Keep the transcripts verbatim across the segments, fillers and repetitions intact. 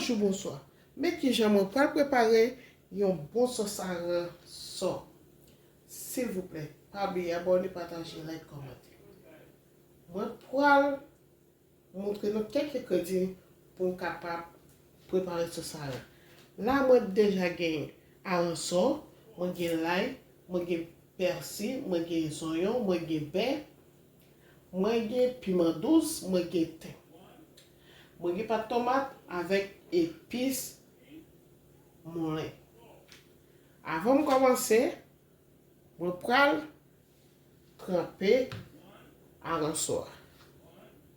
Bonjou, bonswa. Men kijan mwen pral prepare yon bon sòs aran sò. Silvouplè, pa bliye abòne, pataje, like, kòmante. Mwen pral montre nou kèk engrediyan pou n kapab prepare sòs aran. La, mwen deja gen aran sò, mwen gen lay, mwen gen pèsi, mwen gen zonyon, mwen gen bè, mwen gen piman dous, mwen gen ten. Mwen gen pat tomat avèk epis moulen. Avan m kòmanse, mwen pral tranpe aran sò a.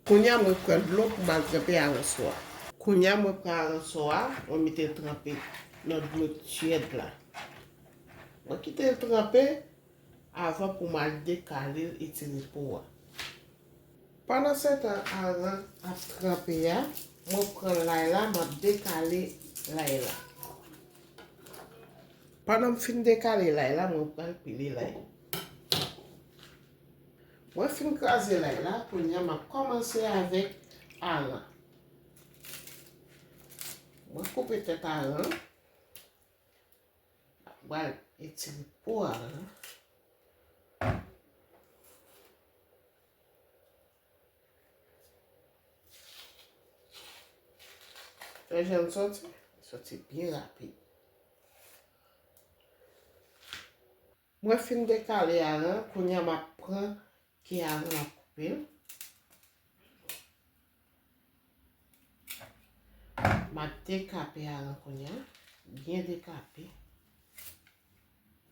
Kounye a, mwen pran dlo pou m al tranpe aran sò a. Kounye a, mwen pran aran sò a, mwen mete l tranpe nan dlo tyèd la. Mwen kite l tranpe avan pou m al dekale l, etire po a. Pandansetan aran ap tranpe a, mwen pran lay la, m ap dekale lay la. Pandan m fin dekale lay la, mwen pral pile lay. Mwen fin kraze lay la, kounye a m ap kòmanse avèk aran. Mwen koupe tèt aran. Mwen pral etire po aran. Wè jan l soti? Li soti byen rapid. Mwen fin dekale aran, kounye a m ap pran ke aran, m ap koupe l. M ap dekape aran kounye a, byen dekape.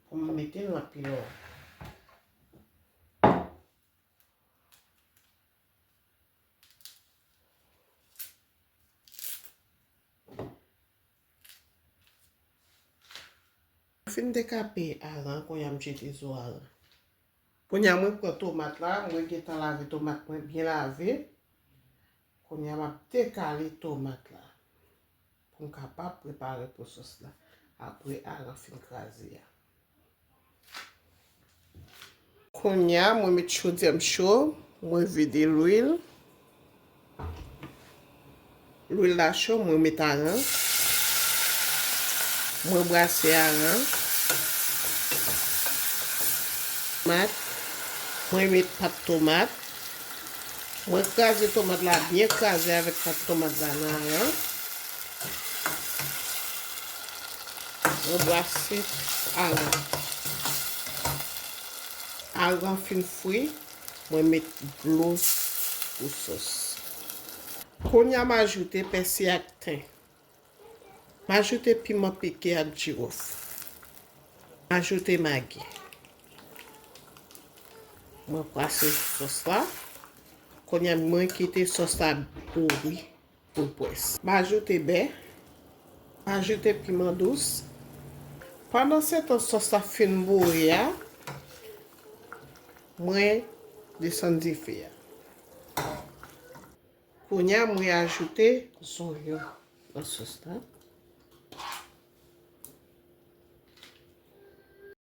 Pou m mete l nan pilon. Fin dekape aran, kounye a m jete zo aran. Kounye a mwen pran tomat la, mwen gentan lave tomat mwen byen lave. Kounye a m ap dekale tomat la pou m kapab prepare pou sòs la apre aran fin kraze a. Kounye a, mwen met chodyè m cho, mwen vide lwil. Lwil la cho, mwen met aran. Mwen brase aran. Tomat. Mwen met pat tomat. Mwen kraze tomat la, byen kraze avèk pat tomat la nan aran. Mwen brase aran. Aran fin fri, mwen met dlo pou sòs. Kounye a m ajoute pèsi ak ten. M ajoute piman pike ak jiwòf. M ajoute magi. Mwen brase sòs la. Kounye a mwen kite sòs la bouri pou l près. M ajoute bè. M ajoute piman dous. Pandansetan sòs la fin bouri a, mwen desann dife a. Kounye a mwen ajoute zonyon nan sòs la.